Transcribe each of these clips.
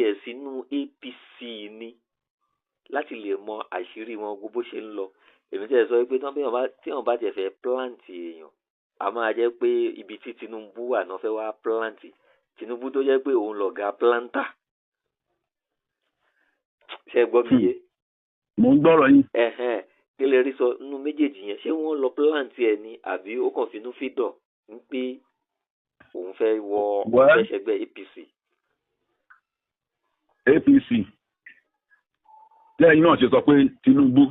ẹ̀ sínú APC ni láti lè mọ àṣírí wọn, gbogbo bó ṣe ń lọ. Èmi tẹ̀ sọ pé tí wọ́n bá tiẹ̀ fẹ́ plant èèyàn, a máa jẹ́ pé ibi tí Tinubu wà náà fẹ́ wá plant Tinubu, tó jẹ́ pé òun lọ̀gá planter. Ṣe gbọ́ mi yé? Mò ń gbọ́rọ̀ yín. Ẹ̀hẹ́n, kí lè rí sọ nínú méjèèjì yẹn? Ṣé wọ́n lọ plant ẹ̀ ni, àbí ó kàn finú fídọ̀ ń pé òun fẹ́ wọ òun Well, fẹ́ ṣẹgbẹ́ APC? APC lẹ́yìn náà ṣe sọ pé Tinubu,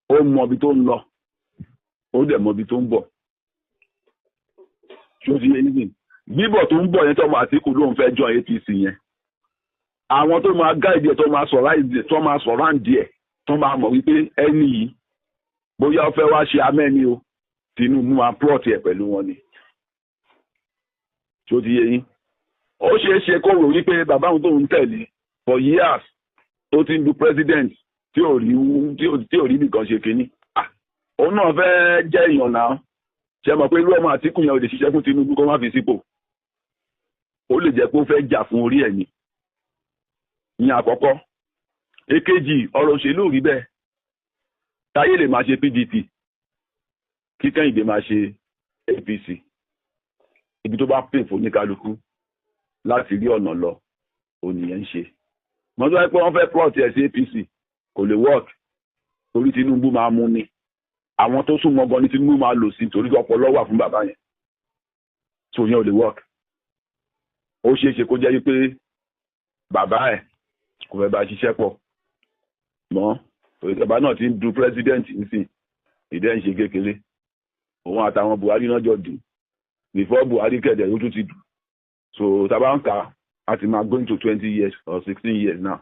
ó mọ ibi tó ń lọ, ó dẹ̀ mọ ibi tó ń bọ̀. Ṣó ti yé yín sìn? Bíbọ̀ tó ń bọ̀ yẹn, tọ́mọ Àtìkù lóun fẹ́ join APC yẹn, àwọn tó máa guide ẹ̀, tó máa surround ẹ̀, tó máa mọ̀ wípé ẹni yìí, bóyá ó fẹ́ wá ṣe amẹ́ni o, Tinubu máa plot ẹ̀ pẹ̀lú wọn ni. Ṣó ti yé yín? Ó ṣeé ṣe kó rò wípé bàbá òun tóun tẹ̀lé for years, tó ti ń du president, tí ò rí nìkan ṣe kínní. Ah, òun náà fẹ́ jẹ́ èèyàn náà. Ṣe mọ̀ pé irú ọmọ Àtìkù yẹn ò lè ṣiṣẹ́ fún Tinubu kó má fi sípò? Ó lè jẹ́ pé ó fẹ́ jà fún orí ẹ̀ ni. Ní àkọ́kọ́. Èkejì, ọ̀rọ̀ òṣèlú ò rí bẹ́ẹ̀. Táyé lè máa ṣe PDP, kí Kẹ́hìndé máa ṣe APC. Ibi tó bá pè fún oníkálukú láti rí ọ̀nà lọ, ònìyẹn ń ṣe. Mọ́tò wáyé pé wọ́n fẹ́ plot ẹ̀ sí APC, kò lè work, torí Tinubu máa mú ni. Àwọn tó súnmọ́ gan ni Tinubu máa lò sí, torí ọpọlọ wà fún bàbá yẹn, tó yẹn ò lè work. Ó ṣeé ṣe kó jẹ́ wípé bàbá ẹ̀ kò fẹ́ bá ṣiṣẹ́ pọ̀ mọ́. Bàbá náà ti ń du president nísìn, ìdẹ́ ń ṣe kékeré. Òun àtàwọn Buhari náà jọ dùn before Buhari kẹ̀dẹ̀, ó tún ti dùn. So tá bá ń kà á, ti máa going to 20 years or 16 years now.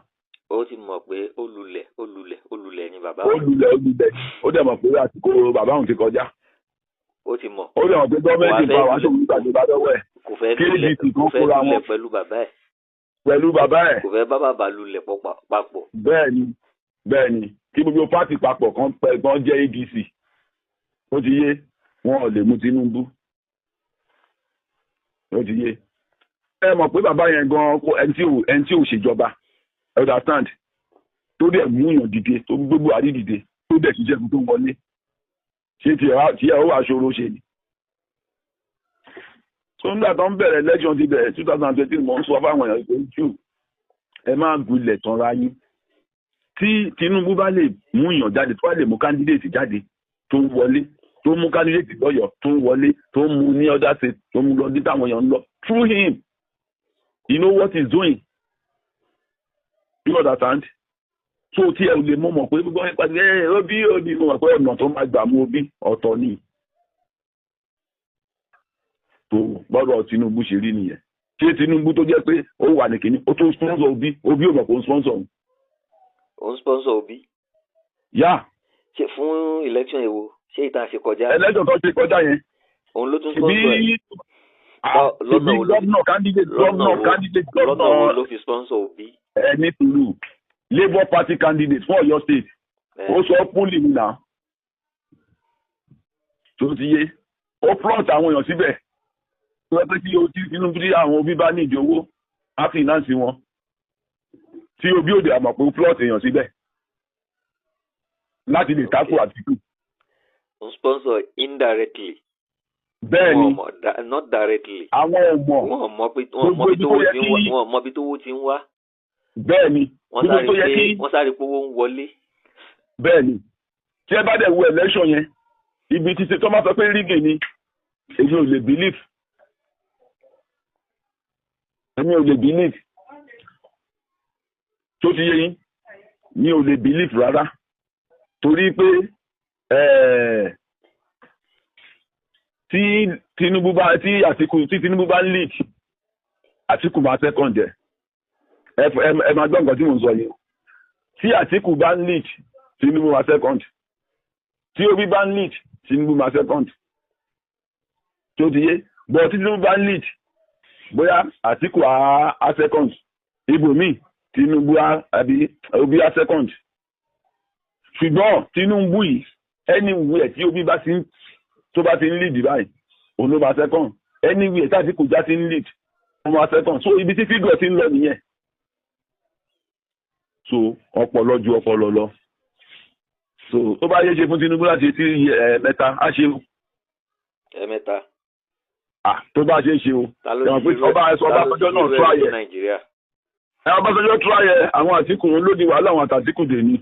Ó ti mọ̀ pé ó lulẹ̀, ó lulẹ̀, ó lulẹ̀ ni bàbá. Ó lulẹ̀, ó lulẹ̀. Ó dẹ̀ mọ̀ pé àsìkò bàbá òun ti kọjá. Ó ti mọ̀. Ó dẹ̀ mọ̀ pé gọ́ọ̀mẹ̀ntì Kò wá pa wàá ṣòwò ìgbàjọba lọ́wọ́ ẹ̀. Kò fẹ́ lulẹ̀. KDP kan Kò fẹ́ kóra lulẹ̀ wọn. pẹ̀lú bàbá ẹ̀. Pẹ̀lú bàbá ẹ̀. Kò fẹ́ bá bàbá lulẹ̀ papọ̀. Bẹ́ẹ̀ ni, kí gbogbo party papọ̀ kan pẹ́ kan jẹ́ ADC. Ó ti yé wọn, ò lè mú Tinubu. Ó ti yé. Ẹ mọ̀ pé bàbá yẹn gan, ẹni tí ò ṣèjọba, understand, tó dẹ̀ mú yàn dìde, tó gbé Buhari dìde, tó dẹ̀ ṣiṣẹ́ fún tó wọlé, ṣé tiẹ̀ ó wà ṣòro ṣe ni? Tó ń gbà tó ń bẹ̀rẹ̀ election, ti bẹ̀rẹ̀ 2020, mò ń sọ fáwọn èèyàn pé jù ẹ máa gulẹ̀ tanra yín. Tí Tinubu bá lè mú yàn jáde, tó bá lè mú candidate jáde tó ń wọlé, tó mú candidate lọ́yọ̀ọ́ tó ń wọlé, tó ń mú ní other state, tó ń mú lọ ní táwọn èèyàn ń lọ through him, you know what he's doing, you understand? So tí ẹ lè mú mọ̀ pé gbogbo ẹ pàdé ẹ Obi, Obi, mo mọ̀ pé ọ̀nà tó máa gbà mú Obi ọ̀tọ̀ ni. Tó gbọ́dọ̀ Tinubu ṣe rí nìyẹn. Ṣé Tinubu tó jẹ́ pé ó wà ní kínní, ó tún sponsor Obi, Obi ò mọ̀ pé ó ń sponsor òun? Ó ń sponsor Obi? Yá. Ṣe fún election èwo? Ṣé ìta ṣe kọjá? Election tó ṣe kọjá yẹn. Òun ló tún ṣebí sponsor ẹ̀? Lọ́nà ṣebí wo ló fi governor candidate lọ́nà governor wo candidate lọ́nà wo governor ló fi sponsor Obi? Ẹ ní sùúrù. Labour Party candidate fún Ọ̀yọ́ State. Ó sọ púlì mi náà. Tó ti yé, ó plot àwọn èèyàn síbẹ̀ tó yẹ pé tí o tí Tinubu, tí àwọn Obi bá ní ìdí owó, á finance wọn. Tí Obi òde àmọ̀ pé ó plot èèyàn síbẹ̀ láti lè tako Àtìkù. Ó ń sponsor indirectly. Bẹ́ẹ̀ ni. Wọn ò mọ̀ not directly. Àwọn ò mọ̀. Wọn ò mọ̀ pé wọn ò mọ̀ Gbogbo bí ibi tówó tó yẹ ti ń wá. kí Wọn ò mọ̀ bí tówó ti ń wá. Bẹ́ẹ̀ ni. Wọ́n Gbogbo sáré tó yẹ pé kí wọ́n sáré pé owó ń wọlé. Bẹ́ẹ̀ ni. Tí ẹ bá dẹ̀ wo election yẹn, ibi tí tó máa sọ pé rigging ni, èmi ò lè believe, èmi ò lè believe. Tó ti yé yín, mi ò lè believe rárá, torí pé tí Tinubu bá tí Àtìkù, tí Tinubu bá ń lead, Àtìkù máa second ẹ. Ẹ máa gbọ́ nǹkan tí mò ń sọ yìí. Tí Àtìkù bá ń lead, Tinubu máa second. Tí Obi bá ń lead, Tinubu máa second. Tó ti yé? But tí Tinubu bá ń lead, bóyá Àtìkù á second ibòmíì, Tinubu á àbí Obi á second. Ṣùgbọ́n Tinubu yìí, anywhere tí Obi bá ti ń tó bá ti ń lead báyìí, òun ló máa second. Anywhere tí Àtìkù já ti ń lead, òun máa second. So ibi tí figure ti ń lọ nìyẹn. So ọpọlọ ju ọpọlọ lọ. So tó bá yẹ ṣe fún Tinubu láti ṣe 3 mẹ́ta á ṣe o. Ẹ̀mẹ́ta. Ah, tó bá ṣe é ṣe o. Ta ló Ẹ̀wọ̀n ti pé irú ẹ̀ ọba ta ló Ọbásanjọ́ ti náà irú tó ẹ̀ àyẹ̀. ní Nàìjíríà? Ẹ Ọbásanjọ́ tó àyẹ̀ àwọn Àtìkù lóde wàhálà àwọn àtàtìkù dè ní.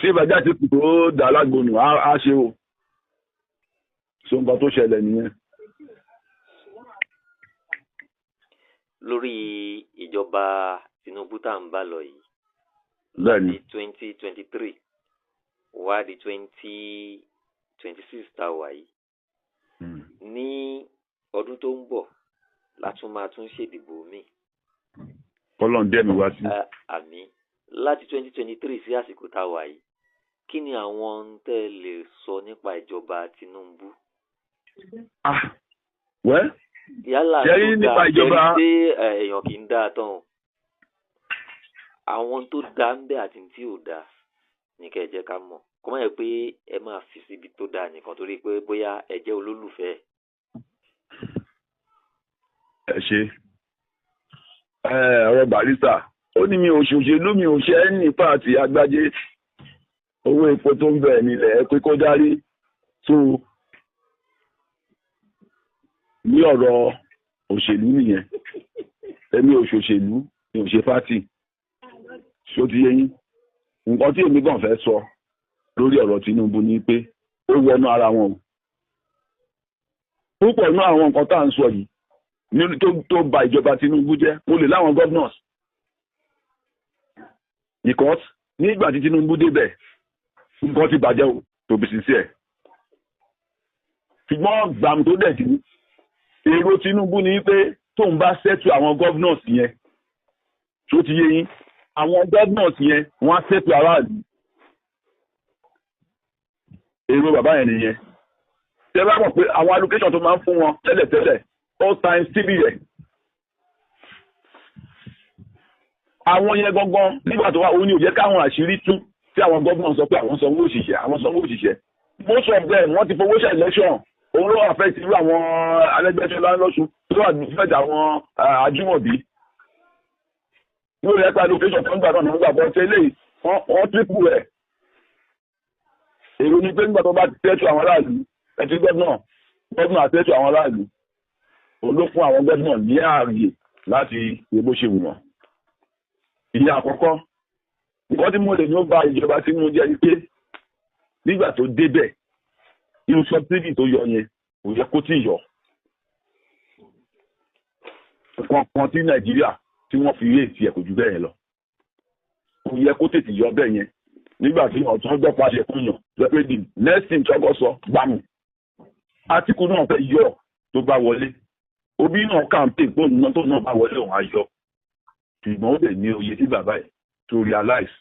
Tí ìbàjẹ́ Àtìkù tó dà lágbónú á ṣe o. So nǹkan tó ṣẹlẹ̀ nìyẹn. Lórí ìjọba Tinubu tá à ń bá lọ yìí, Bẹ́ẹ̀ni. di 2023 wá di 2026 tá a wà yìí, ní ọdún tó ń bọ̀ la tún máa tún ṣèdìbò míì. Kọ́lọ́n dẹ́mi wá sí. Àmì láti 2023 sí àsìkò tá a wà yìí, kí ni àwọn ohun tẹ́ ẹ lè sọ nípa ìjọba Tinubu? Ah, wẹ́ Yálà Ṣé tó rí dáa nípa ṣe rí ìjọba pé èèyàn kì í dáa tán o. Àwọn tó dáa ń bẹ àti tí ò dáa ní kẹ́ ẹ jẹ́ ká mọ̀. Kó má yẹ pé ẹ máa fi síbi tó dáa nìkan torí pé bóyá ẹ jẹ́ olólùfẹ́ ẹ̀. Ẹ ṣe. Ọ̀rọ̀ Barrister, ó ní mi ò ṣòṣèlú, mi ò ṣe é ní pààtì agbájé. Owó epo tó ń bẹ̀ nílẹ̀ ẹ pé kó dárí. So ní ọ̀rọ̀ òṣèlú nìyẹn. Èmi ò ṣòṣèlú, mi ò ṣe pátì. Ṣó ti yé yín? Nǹkan tí èmi kàn fẹ́ sọ lórí ọ̀rọ̀ Tinubu ni pé ó wọnú ara wọn o. Púpọ̀ nínú àwọn nǹkan tá à ń sọ yìí ní tó ba ìjọba Tinubu jẹ́, mo lè láwọn governors. Because nígbà tí Tinubu débẹ̀, nǹkan ti bàjẹ́ o, to be sincere. Ṣùgbọ́n gbàmù tó dẹ̀ dín, èrò Tinubu ni pé tóun bá settle àwọn governors yẹn, tó ti yé yín, àwọn governors yẹn wọ́n á settle aráàlú. Èrò bàbá yẹn nìyẹn. Tẹ bá mọ̀ pé àwọn allocation tó máa ń fún wọn tẹ́lẹ̀tẹ́lẹ̀, all times three yẹn. Àwọn yẹn gangan nígbà tó wá, òun ni ò jẹ́ káwọn àṣírí tú tí àwọn gómìnà sọ pé àwọn sanwó òṣìṣẹ́, àwọn sanwó òṣìṣẹ́. Most of them wọ́n ti fowó ṣe election. Òun ló affect irú àwọn Arẹ́gbẹ́ṣọlá lọ́sùn tó wà affect àwọn Ajímọ̀bí. Yóò rẹ̀ pé allocation tó ń gbà náà ló ń gbà bọ́ tẹ́lẹ̀ wọ́n triple ẹ̀. Èrò ni pé nígbà tó bá tẹ́tù àwọn aráàlú, ẹtí gómìnà tẹ́tù àwọn aráàlú. Òun ló fún àwọn gómìnà ní ààyè láti ṣe bó ṣe wù wọ́n. Ìyẹn àkọ́kọ́. Nǹkan tí mo lè ní ó ba ìjọba Tinubu jẹ́ ni pé nígbà tó débẹ̀, irú subsidy tó yọ yẹn kò yẹ kó tí ì yọ. Nǹkan kan tí Nàìjíríà tí wọ́n fi lé tiẹ̀ kò ju bẹ́ẹ̀ yẹn lọ. Kò yẹ kó tètè yọ bẹ́ẹ̀ yẹn. Nígbà tí ọ̀tún gbọ́ pàṣẹ fún yàn, sọ pé the next thing tọ́kọ sọ gbàmù. Àtìkù náà fẹ́ yọ tó bá wọlé. Obi náà campaign pé òun náà tó náà bá wọlé òun á yọ. Ṣùgbọ́n ó lè ní oye tí bàbá ẹ̀ to realize.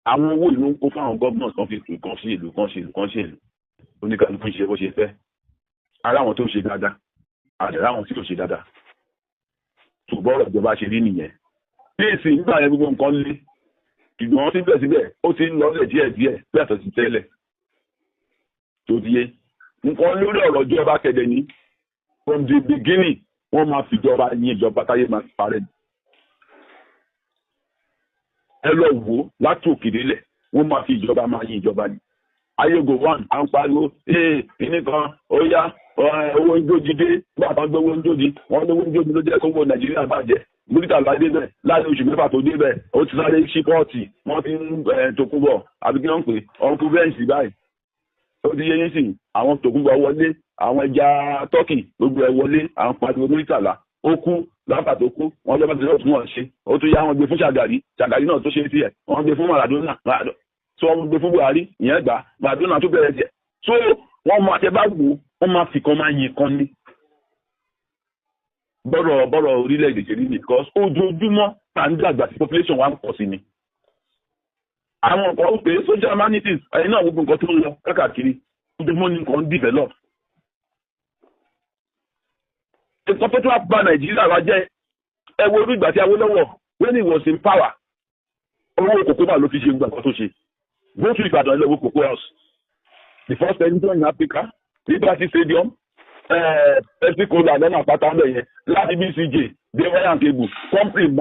Àwọn owó ìlú ń kó fáwọn governors kan fi ìlú kan sí ìlú kan sí ìlú kan sí ìlú. Oníkálukú ń ṣe bó ṣe fẹ́. Ara àwọn tó ń ṣe dáadáa, àdàrà àwọn tí kò ṣe dáadáa. Ṣùgbọ́n ọ̀rọ̀ ìjọba ṣe rí nìyẹn. Bí èsì nígbà yẹn gbogbo nǹkan le. Ṣùgbọ́n síbẹ̀síbẹ̀ ó ti ń lọlẹ̀ díẹ̀díẹ̀ bí àtọ̀ sí tẹ́lẹ̀. Tó ti yé. Nǹkan lórí ọ̀rọ̀ ìjọba kẹ̀dẹ̀ ni. From the beginning, wọ́n máa fi ìjọba yin ìjọba táyé máa fi parẹ́ ni. Ẹ lọ wò ó láti òkè délẹ̀, wọ́n máa fi ìjọba máa yin ìjọba ni. Ayégo one, à ń pariwo, ee, kíní kan, ó yá, owó ń jóji dé, nígbà tó ń gbé owó ń jóji, wọ́n ní owó ń jóji ló jẹ́ kówó Nàìjíríà bàjẹ́. Múrítàlá débẹ̀, láàrin oṣù 6 tó débẹ̀, ó ti sáré sí pọ́ọ̀tì, wọ́n ti ń Tòkunbọ̀, àbí kí wọ́n ń pè, ọ̀nkú bẹ́ǹsì báyìí. Ó ti yé yín sìn, àwọn Tòkunbọ̀ wọlé, àwọn ẹja Tọ́kì gbogbo ẹ wọlé, àwọn pariwo Múrítàlá, ó kú, lápá tó kú, wọ́n lọ́ba ti lọ́ọ̀tún wọn ṣe, ó tún yá wọn gbé fún Ṣàgàrí, Ṣàgàrí náà tó ṣe tiẹ̀, wọ́n gbé fún Maradona, tó wọ́n gbé fún Buhari, ìyẹn gbà, Maradona tó bẹ̀rẹ̀ tiẹ̀. So wọ́n máa tẹ bá wò, wọ́n máa fi kan máa yin kan ní. Bọ́rọ̀ orílẹ̀-èdè ṣe rí ni because ojoojúmọ́ tá ń dàgbà sí population wa ń pọ̀ sí ni. Àwọn nǹkan ó pé social humanities, ẹ̀yin náà gbogbo nǹkan tó ń lọ káàkiri, ojoojúmọ́ ni nǹkan ń develop. Nǹkan tó tún wá ba Nàìjíríà wa jẹ́, ẹ wo irú ìgbà tí Awólọ́wọ̀ when he was in power, owó kòkó mà ló fi ṣe gbogbo nǹkan tó ṣe. Go to Ìbàdàn ilé owó Cocoa House, the first president in Africa, Liberty Stadium, Pepsi Cola lọ́nà àpáta ńbẹ̀ yẹn, láti BCJ dé wire and cable company.